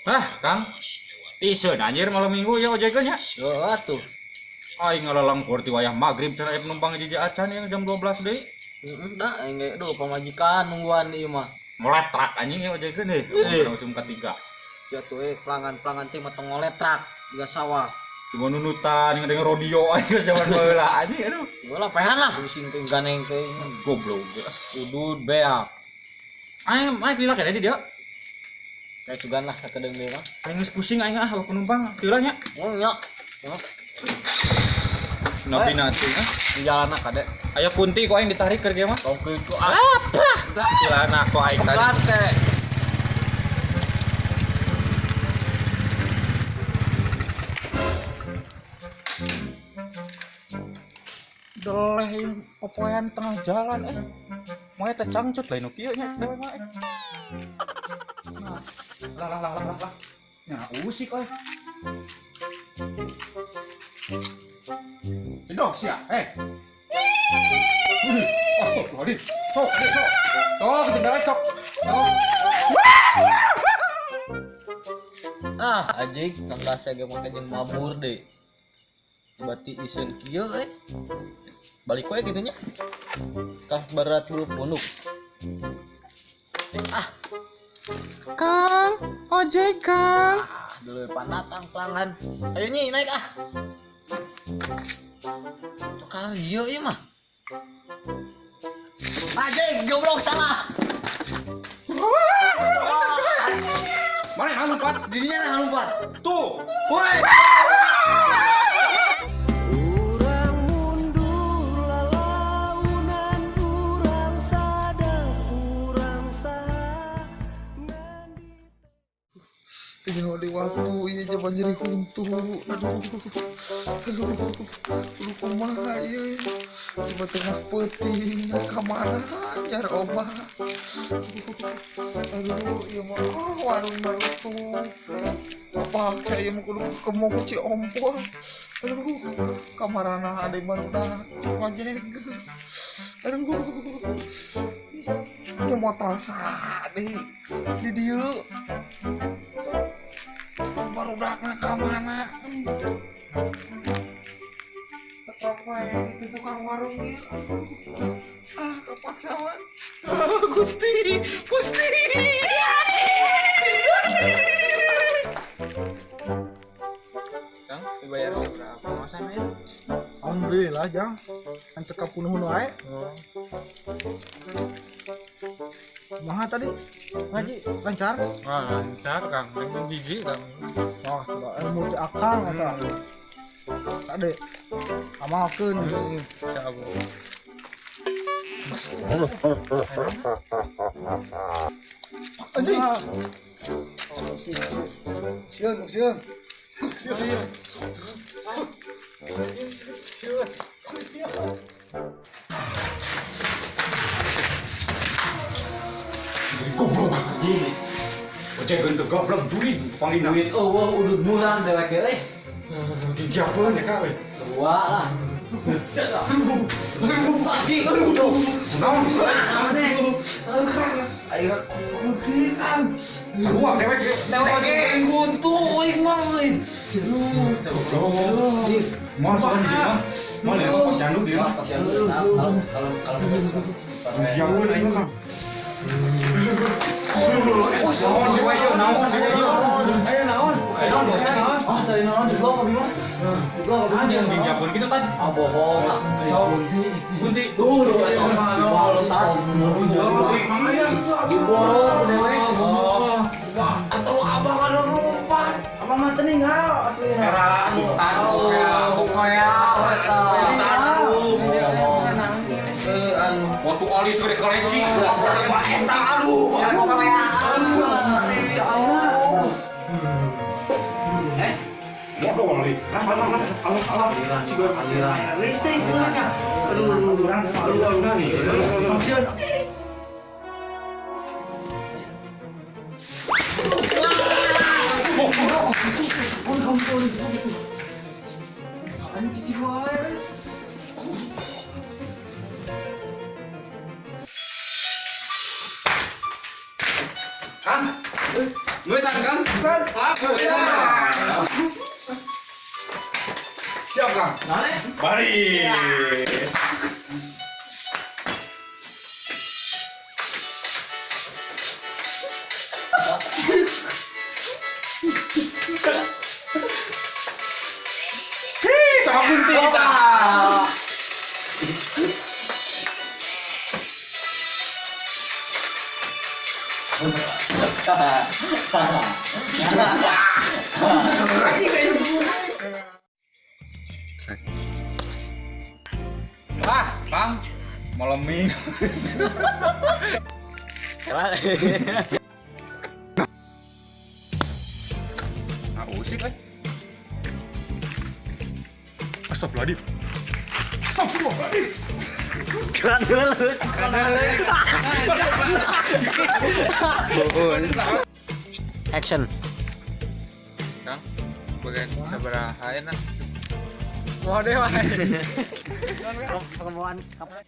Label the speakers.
Speaker 1: Hah, Kang. Tiseun anjir malam minggu ya ojekeun nya.
Speaker 2: Heeh atuh.
Speaker 1: Aing ngalalangkor ti wayah magrib cenah aya penumpang hiji acan yang jam 12 deui.
Speaker 2: Heeh da aing ge duh pamajikan nungguan ieu mah.
Speaker 1: Ngoletrak anjing ya ojekeun deh.
Speaker 2: Eh.
Speaker 1: Musim ketiga.
Speaker 2: Sia tuh pelanggan-pelanggan teh mah tong ngoletrak juga sawah.
Speaker 1: Cuma nunutan yang denger rodeo anjing zaman baheula anjing aduh.
Speaker 2: Lah pehan lah pusing teh ganeng teh.
Speaker 1: Goblok.
Speaker 2: Udud beak.
Speaker 1: Aing aing lila kene di dia.
Speaker 2: Kayak sugan lah sakedeung deui mah.
Speaker 1: Aing geus pusing aing ah penumpang teu nya.
Speaker 2: Oh nya. Oh,
Speaker 1: Nabi natu ah.
Speaker 2: di jalan kade.
Speaker 1: Aya kunti kok aing ditarik keur ge mah.
Speaker 2: Tong kitu apa?
Speaker 1: Tilana kok aing tarik.
Speaker 2: Bukan teh.
Speaker 1: Deleh ieu popoean tengah jalan eh. Moe teh cangcut lain nu kieu nya dewe mah eh. Nah, lah lah lah lah lah. Nya usik euy. Dok sia, eh. Astagfirullahaladzim. Sok, adik, sok. Sok, kita dewek sok. Sok.
Speaker 2: Ah, anjing, tangga saya ge make jeung mabur deui. Berarti iseun kieu euy. Balik we kitu nya. Kah berat bulu punuk. Ah,
Speaker 1: Kang, ojek Kang.
Speaker 2: ah dulu pandatang pelanggan. Ayo nyi naik ah. Tukar ieu ieu mah. Anjing, goblok salah.
Speaker 1: Mana yang lompat?
Speaker 2: Dirinya nah lompat.
Speaker 1: Tuh.
Speaker 2: Woi.
Speaker 3: Urang mundur lalaunan urang sadar urang saha
Speaker 4: Tinggal di waktu iya zaman nyeri huntu. Aduh, aduh, aduh kumaha ieu. Coba tengah peuting ka mana nyar obat. Aduh, ieu mah warung narutup. Apa saya mah kudu kemo ku Ciompol. Aduh, kamarana ade barudak ngojek. Aduh. Ieu motor saha deui di dieu. Barudakna ka mana? Tetep wae itu tukang warung ieu. Ah, kepaksaan. Ah, Gusti, Gusti.
Speaker 5: Kang, dibayar seberapa masa nih?
Speaker 4: Alhamdulillah, Jang. Kan cekap punuh wae.
Speaker 5: Oh.
Speaker 4: Kumaha tadi? Ngaji lancar?
Speaker 5: Wah, lancar Kang. Dengan gigi Kang.
Speaker 4: Wah, coba ilmu teh akang eta. Tadi amalkeun.
Speaker 5: Cabut.
Speaker 4: Anjing. Sieun, sieun. Sieun. Sieun.
Speaker 1: Goblok anjing. Ojek teu goblok duit panggilna.
Speaker 2: Duit eueuh udud murah dewek ge euy.
Speaker 1: Gigiapeun ya ka we.
Speaker 2: Dua lah. Anjing.
Speaker 1: Naon?
Speaker 4: Ayo kunti kan.
Speaker 1: Sarua dewek ge.
Speaker 2: Dewek ge.
Speaker 4: Kuntu euy mah euy.
Speaker 1: Goblok. Moal soal di mah. Moal ya posyandu di mah.
Speaker 2: Kalau kalau kalau
Speaker 1: Gigiapeun aing mah Kang. Naon di wae naon di wae.
Speaker 4: Ayo naon?
Speaker 1: Ayo naon bosnya naon?
Speaker 4: Oh, tadi naon jeblok abi mah. Jeblok abi.
Speaker 1: Anjing gigiapeun kitu tadi.
Speaker 2: Ah bohong lah.
Speaker 1: Kunti. Kunti.
Speaker 2: Dulu eta si bangsat. Diborong dewek.
Speaker 4: Wah, atau abang ada lompat. Abang mah teu ninggal aslina.
Speaker 5: Era hutan
Speaker 2: Korea eta.
Speaker 1: Waktu alis gede kelenci, wah eta aduh.
Speaker 4: Gusti Allah.
Speaker 1: Waduh ali. Lah lah lah Allah Allah.
Speaker 2: Aliran.
Speaker 4: Listrik pulangnya. Aduh, aduh, aduh, aduh, aduh. Sieun. Ampun, ampun. Apaan cici wae?
Speaker 1: Kang. Ngeusan Kang. San, laku ya. Siap, Kang. Mari. Hei, sama kunti kita. Wah, Kang, malam minggu. Nah, usik kan? Astagfirullahaladzim. Astagfirullahaladzim.
Speaker 2: Action.
Speaker 5: Kang, bagian sabaraha enak. Wah, deh, wah.
Speaker 2: Pertemuan kapan?